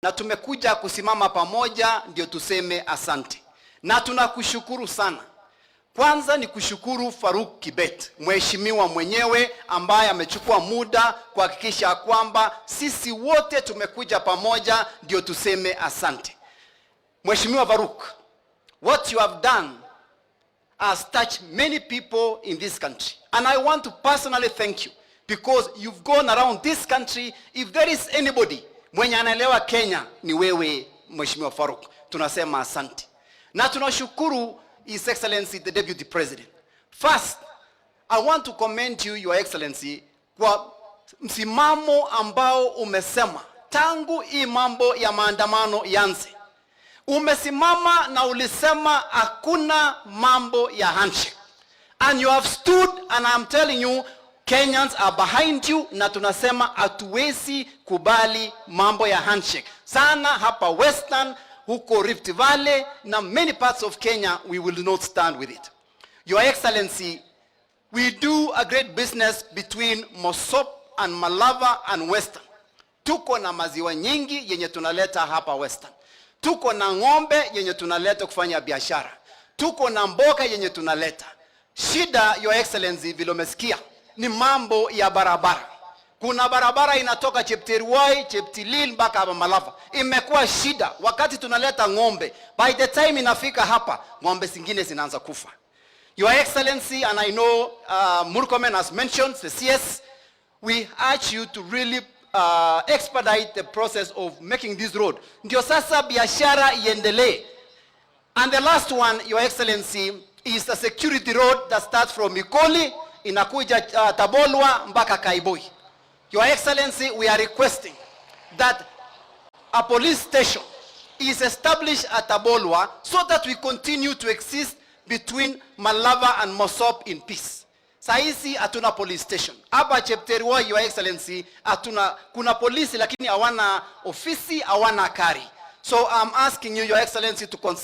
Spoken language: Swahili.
Na tumekuja kusimama pamoja ndio tuseme asante, na tunakushukuru sana. Kwanza ni kushukuru Faruk Kibet, mheshimiwa mwenyewe ambaye amechukua muda kuhakikisha kwamba sisi wote tumekuja pamoja ndio tuseme asante. Mheshimiwa Faruk, what you have done has touched many people in this country. And I want to personally thank you because you've gone around this country. If there is anybody mwenye anaelewa Kenya, ni wewe, Mheshimiwa Faruk. Tunasema asante. Na tunashukuru His Excellency the Deputy President. First, I want to commend you, Your Excellency, kwa msimamo ambao umesema tangu hii mambo ya maandamano yanze. Umesimama na ulisema hakuna mambo ya handshake. And you have stood, and I'm telling you, Kenyans are behind you, na tunasema hatuwezi kubali mambo ya handshake. Sana hapa Western, huko Rift Valley na many parts of Kenya, we will not stand with it. Your Excellency, we do a great business between Mosop and Malava and Western. Tuko na maziwa nyingi yenye tunaleta hapa Western. Tuko na ng'ombe yenye tunaleta kufanya biashara. Tuko na mboga yenye tunaleta. Shida, Your Excellency, vile umesikia, ni mambo ya barabara. Kuna barabara inatoka Chepterwai, Cheptilil mpaka hapa Malava. Imekuwa shida wakati tunaleta ng'ombe. By the time inafika hapa, ng'ombe zingine zinaanza kufa. Your Excellency, and I know Murkomen has mentioned the CS, we urge you to really expedite the process of making this road. Ndio sasa biashara iendelee. And the last one, Your Excellency, is the security road that starts from Ikoli, inakuja Tabolwa mpaka Kaiboi. Your Excellency, we are requesting that a police station is established at Tabolwa so that we continue to exist between Malava and Mosop in peace. Sahizi hatuna police station hapa Chepterwoi, Your Excellency, hatuna, kuna polisi lakini hawana ofisi, hawana gari. So I'm asking you, Your Excellency, to consider